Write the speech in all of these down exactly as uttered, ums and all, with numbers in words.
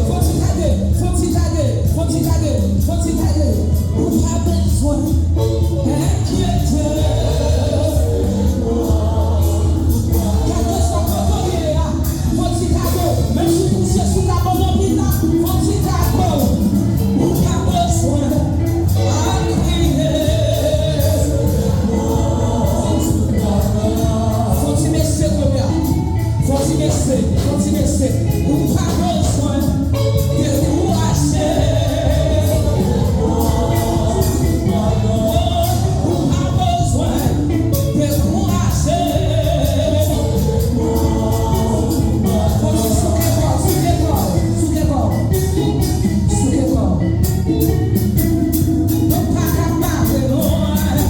Fò ti kage, fò ti kage, fò ti kage, fò ti kage, fò ti kage. Ou pa bezwen enkyete. Gade sa kote w ye a. Fò ti kage, menm si w kouche sou kabann lopital, fò ti kage. Ou pa bezwen enkyete. Fò ti mesye kounye a. Fò ti mesye, fò ti mesye, ou pa bezwen dekouraje. Ou pa bezwen dekouraje. Fò ti souke kò w, souke kò w, souke kò w, souke kò w. Yo pa ka bare mwen.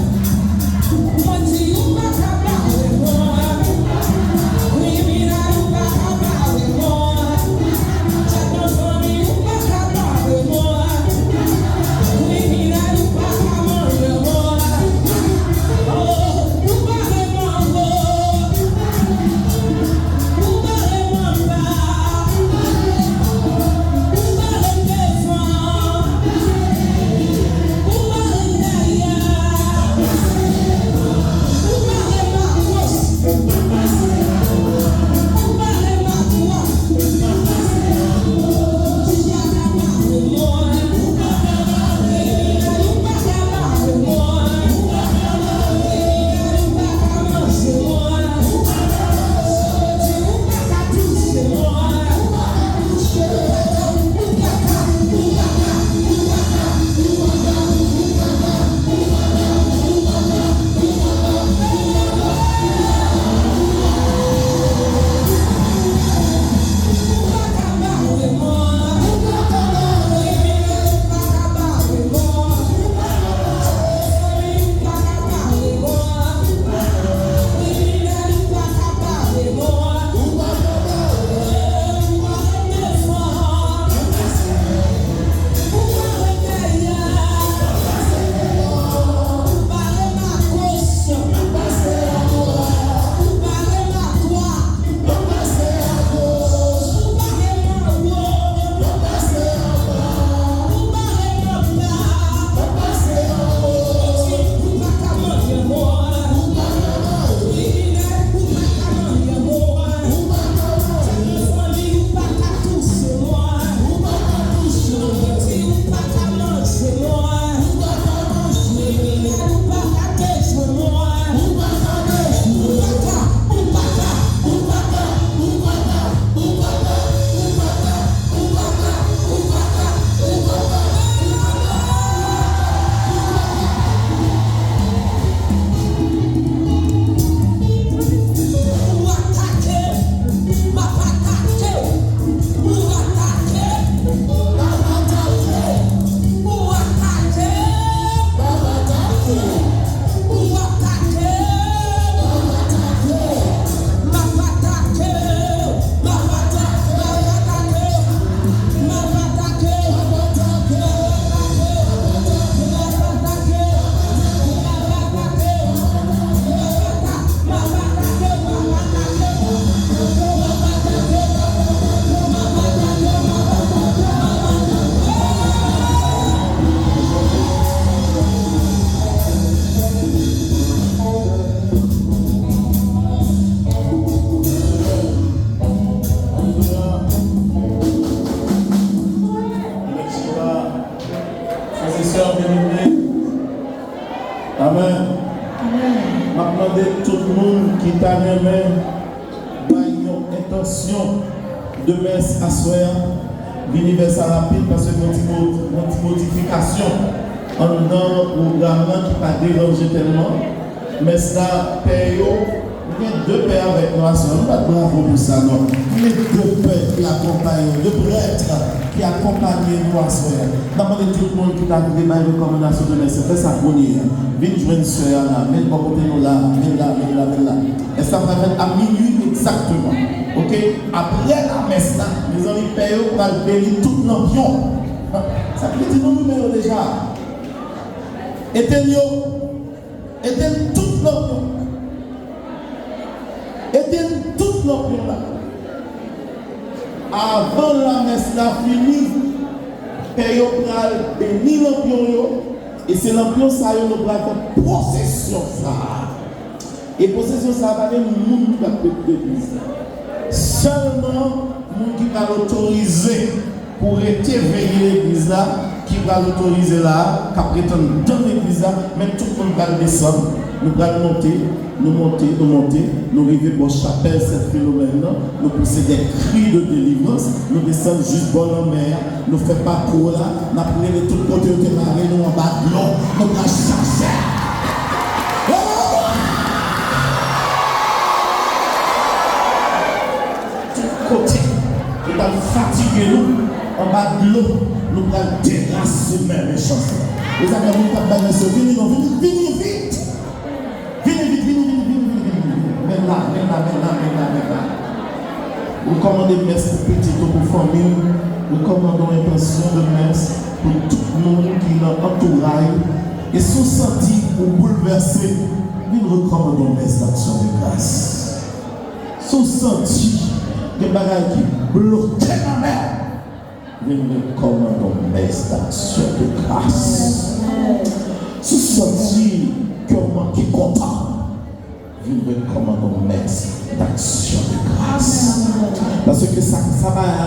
Mwen di, ou pa ka bare mwen. Kriminèl, ou pa ka bare mwen. Tchak nan fanmi, ou pa ka bare mwen. Kriminèl, ou pa ka bare mwen. Oh, ou bare mwen, oh. Ou bare mwen, pa. Ou bare m devan. Ou bare m dèyè. Ou bare m agoch. Ou bare m adwat. Ou pa ka bare mwen. Ou pa ka bare mwen. Ou pa ka bare mwen. Ou pa ka bare mwen. Ou pa ka manje mwen. Ou pa ka manje mwen. Ou atake, m ap atake. Ou atake, m ap atake. Ou atake, m ap atake. Ou atake, m ap atake. M ap atake. Frè e sè byeneme, amèn. Amèn. M ap mande tout moun ki ta renmen bay yon entansyon de mès aswè a, vini fè sa rapid, paske gen yon ti mo-, yon ti modifikasyon anndan pwogram nan ki pa deranje tèlman. Mès la, pè yo, nou gen de pè avèk nou aswè. Nou bat bravo pou sa, non? Nou gen de pè ki akonpaye nou, de prèt. ki akonpanye nou aswè a. N ap mande tout moun ki ta vle bay rekòmandasyon de mès yo, fè sa kounye a. Vin jwenn sè a la, men l bò kote nou la, men l la, men l la, men l la. Mès la pral fèt a minui egzakteman. Oke? Apre lamès la, mezanmi, pè yo pral beni tout lanpyon. Sa ki vle di nou limen yo deja. Etenn yo. Etenn tout lanpyon. Etenn tout lanpyon la. Avan lamès la fini, pè yo pral beni lanpyon yo, e se lanpyon sa yo nou pral fè pwosesyon sa a. E pwosesyon sa a, pa gen moun ki p ap ret legliz la. Sèlman moun ki pral otorize pou rete veye legliz la, ki pral otorize la, k ap ret anndan legliz la, men tout moun pral desann, nou pral monte, nou monte, nou monte, nou rive bò chapèl Sent Filomèn nan, nou pouse de kri de delivrans, nou desann jis bò lanmè a, nou fè pakou la, n ap rele tout kote yo te mare nou anba dlo, nou pral chache. Tout kote, yo t al fatige nou anba dlo, nou pral terase men mechanste. Mezanmi, moun k ap bay mesye, vini non, vini, vini vit. Vini vit, vini, vini, vini, vini, vini, vini. Men la, men la, men la, men la, men la. Rekòmande mès pou pitit ou, pou fanmi w. Rekòmande yon entansyon de mès pou tout moun ki nan antouray. E si w santi ou boulvèse, vin rekòmande yon mès d'aksyon de gras. Si w santi gen bagay ki bloke nan men w, vin rekòmande yon mès d'aksyon de gras. Si w santi ke w manke kontan, vin rekòmande yon mès d'aksyon de gras. Paske sa, sa bagay la